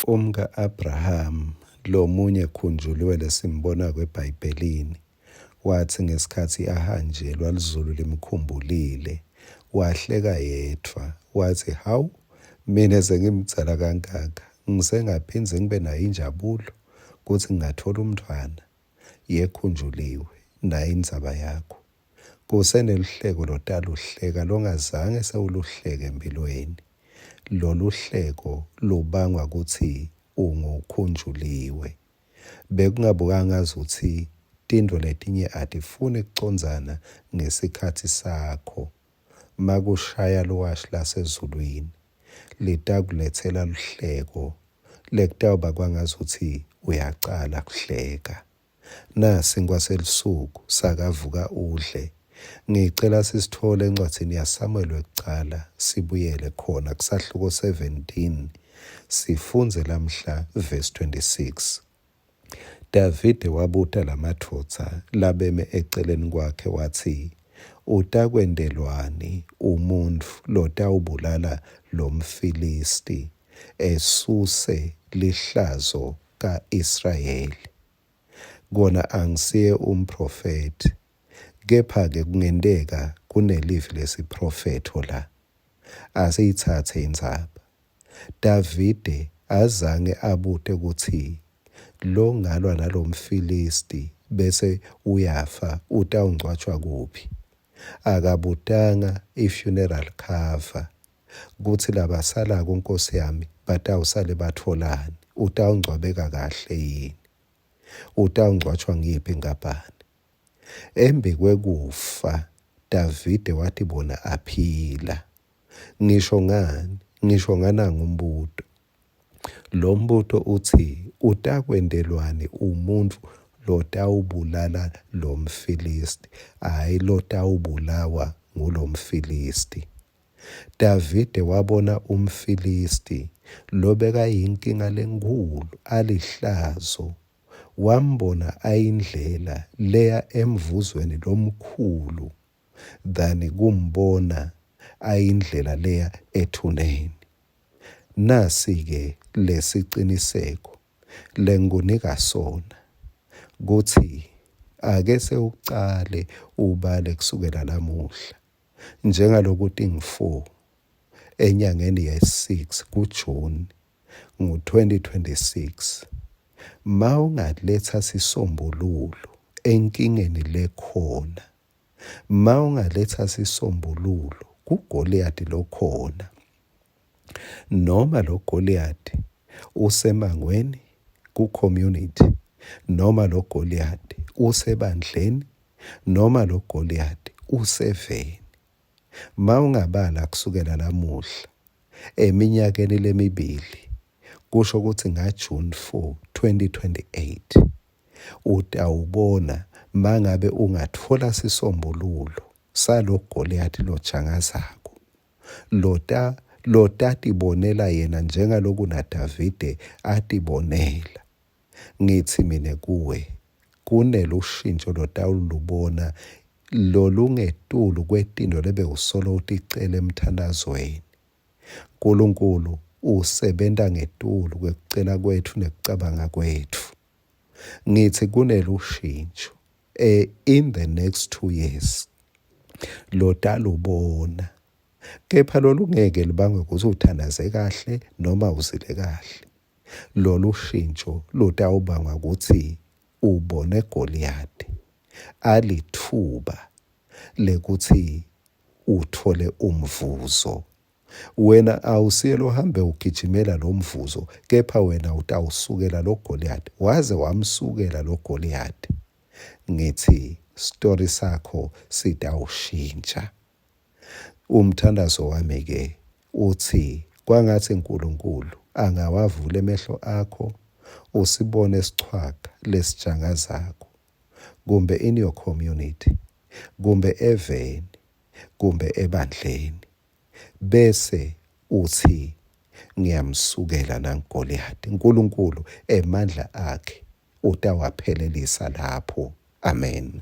Umka-Abrahama, lomunye khunjuliwe lesimbonako eBhayibhelini, watsi ngesikhatsi ahanjelwa lizulu limkhumbulile, wahleka yedvwa, watsi, Hawu, mine sengimdzala kangaka, ngisengaphindze ngibe nayo injabulo kutsi ngingatfola umntfwana? Yekhunjuliwe, nayi indzaba yakho. Kuseneluhleko lotaluhleka longazange sewuluhleke emphilweni. Loluhleko lubangwa kutsi ungukhunjuliwe. Bekungabuka ngazutsi tintfo letinye atifuni kucondzana ngesikhatsi sakho. Makushaya liwashi lasezulwini litakuletsela luhleko lekutawuba kwangazutsi uyacala kuhleka. Nasinkwa selusuku sakavuka udle. Ngicela sisitfole encwadzini yaSamuel wekucala sibuyele khona kusahluko 17 sifundze lamhla verse 26. Davide wabuta lamadvodza labeme eceleni kwakhe watsi, Utakwentelwani umuntfu lotawubulala lomFilisti esuse lihlazo ka-Israyeli? Kona angisiye umphrofethi, kepha-ke kungenteka kunelivi lesiphrofetho la. Asiyitsatse indzaba. Davide azange abute kutsi longalwa nalomFilisti bese uyafa utawungcwatjwa kuphi. Akabutanga i-funeral cover kutsi labasalako Nkosi yami batawusale batfolani, utawungcwabeka kahle yini, utawungcwatjwa ngiyiphi inkampani. Embikwekufa Davide watibona aphila. Ngisho ngani? Ngisho nganangu umbuto. Lo mbuto utsi utakwentelwani umuntfu lotawubulala lomFilisti, hhayi lotawubulawa ngulomFilisti. Davide wabona umFilisti lobekayinkinga lenkhulu, alihlazo, wambona ayindlela leya emvuzweni lomkhulu than kumbona ayindlela leya ethuneni. Nasi-ke lesiciniseko lengikunika sona kutsi ake sewucale ubale kusukela lamuhla. Njengaloku tingu-4 enyangeni ye-6 kuJuni ngu-2026, mawungaletsa sisombululo enkingeni lekhona, mawungaletsa sisombululo kuGoliyati lokhona, noma lo Goliyati usemangweni ku-community, noma lo Goliyati usebandleni, noma lo Goliyati useveni. Mawungabala kusukela lamuhla eminyakeni lemibili kusho kutsi nga-June 4 2028 utawubona mangabe ungatfola sisombululo salo Goliyati lojangazako lota lotatibonela yena njengaloku naDavide atibonela. Ngitsi mine kuwe, kunelushintjo lotawulubona lolungetulu kwetintfo lebewusolo uticela emthandazweni. Nkulunkulu usebenta ngetulu kwekucela kwetfu nekucabanga kwetfu. Ngitsi kunelushintjo in the next 2 years lotalubona, kepha lolungeke lubangwe kutsi uthandaze kahle noma uzile kahle. Lolu shintjo lutawubangwa kutsi ubone Goliyadi alitfuba lekutsi utfole umvuzo. Wena awusiye lohambe ugijimela lo mvuzo, kepha wena utawusukela lo Goliyadi. Waze wamsukela lo Goliyadi. Ngithi story sakho sitawushintsha. Umthandazo wami ke utsi kwangatsi Nkulunkulu angawavula emehlo akho usibone sichwaga lesijangazako kumbe in your community kumbe eveni kumbe ebandleni bese utsi ngiyamsukela nanguGoliyati. Nkulunkulu emandla akhe utawaphelelisa lapho. Amen.